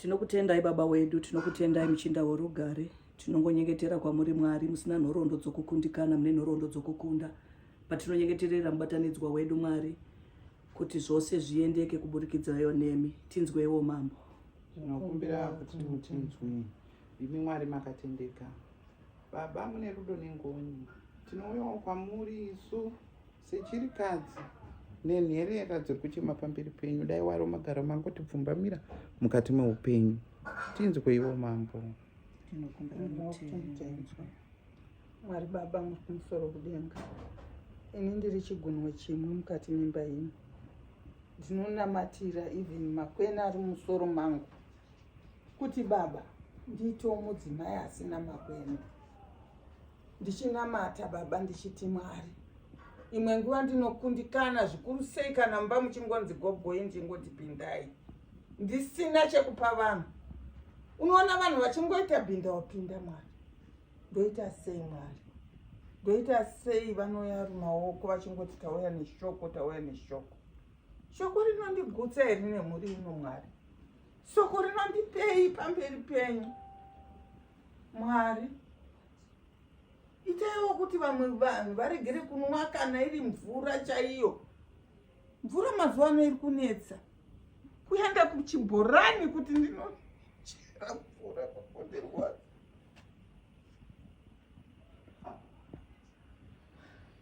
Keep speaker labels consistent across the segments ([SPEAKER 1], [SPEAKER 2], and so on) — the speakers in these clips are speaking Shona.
[SPEAKER 1] Tinokutendai Baba wedu, tinokutendai muchinda worugare. Tinongonyengetera kwamuri Mwari musina nhoroondo dzokukundikana, mune nhoroondo dzokukunda. Patinonyengeterera mubatanidzwa wedu Mwari kuti zvose zviendeke kuburikidzayo nemi. Tinzweiwo Mambo.
[SPEAKER 2] Tinokumbira kuti mutinzwe. Imi Mwari makatendeka. Baba mune rudo nengoni. Tinouyawo kwamuri isu Sechirikadzi nenherera dziri kuchema pamberi penyu, dai waro magara mangotibvumbamira mukati meupenyu. Tinzweiwo Mambo.
[SPEAKER 1] Tinokumbira mutinzwe.
[SPEAKER 3] Mwari Baba muri kumusoro kudenga, ini ndiri chigunwe chimwe mukati memba ino. Ndinonamatira even makwena ari mumusoro mangu kuti Baba ndiitewo mudzimai asina makwena. Ndichinamata baba ndichiti Mwari imwe nguva ndinokundikana zvikuru sei kana mumba muchingonzi gogoi ndingoti pindai ndisina chekupa vanhu. Unoona vanhu vachingoita bhinda wapinda Mwari. Ndoita sei Mwari? Ndoita sei vanoya rumaoko vachingoti tauya neshoko tauya neshoko. Shoko rinondigutsa here nemhuri ino Mwari? Soko rinondipei pamberi penyu? Mwari itaiwo kuti vamwe vanhu varegere kunwa kana iri mvura chaiyo. Mvura mazuva ano iri kunetsa kuenda kuchibhorani kuti ndinochera mvura kundirwadza.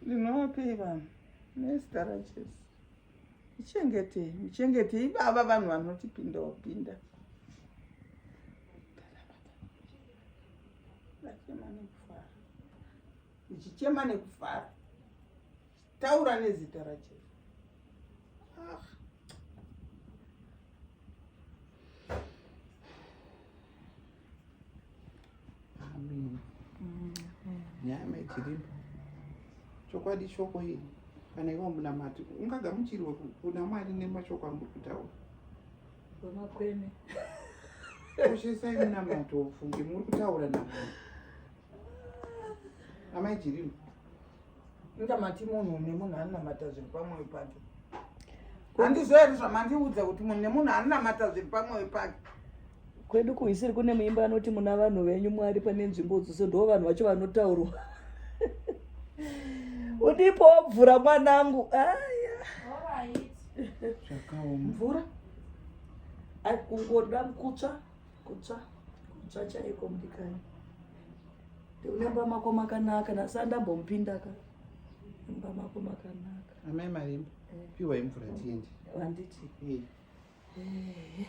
[SPEAKER 3] Ndinovapei vanhu nezita raJesu. Muchengetei, muchengetei ivava vanhu vanotipinda wapinda. Ndachema nekufara. Ndichichema nekufara. Taura nezita raJesu. Ah.
[SPEAKER 2] Amen. Nyaya maichirimba. Chokwadi shoko iri kana iwo munamati ungagamuchirwe kuna Mwari nemashoko amuri kutaura.
[SPEAKER 1] Vamakwene.
[SPEAKER 2] Koshesai munamato ufunge muri kutaura naMwari. Amai Jirimba.
[SPEAKER 3] Inga mati munhu nemunhu anonamata zviri pamwoyo pake. Handizvo here zvamandiudza kuti munhu nemunhu anonamata zviri pamwoyo pake?
[SPEAKER 1] Kwedu kuHwisiri kune muimba anoti muna vanhu venyu Mwari pane nzvimbo dzose ndo vanhu vacho vanotaurwa. Udipo mvura mwanangu. Aya.
[SPEAKER 2] Zvakaoma.
[SPEAKER 3] Mvura?
[SPEAKER 1] Ai kungoda kutsva kutsva kutsva chaiko mudikani. Unemba mako makanaka nhasi andambomupinda ka. Mumba mako makanaka.
[SPEAKER 2] Amai Marimba, piwai mvura tiende.
[SPEAKER 1] Handiti.
[SPEAKER 2] Eh.
[SPEAKER 1] Eh.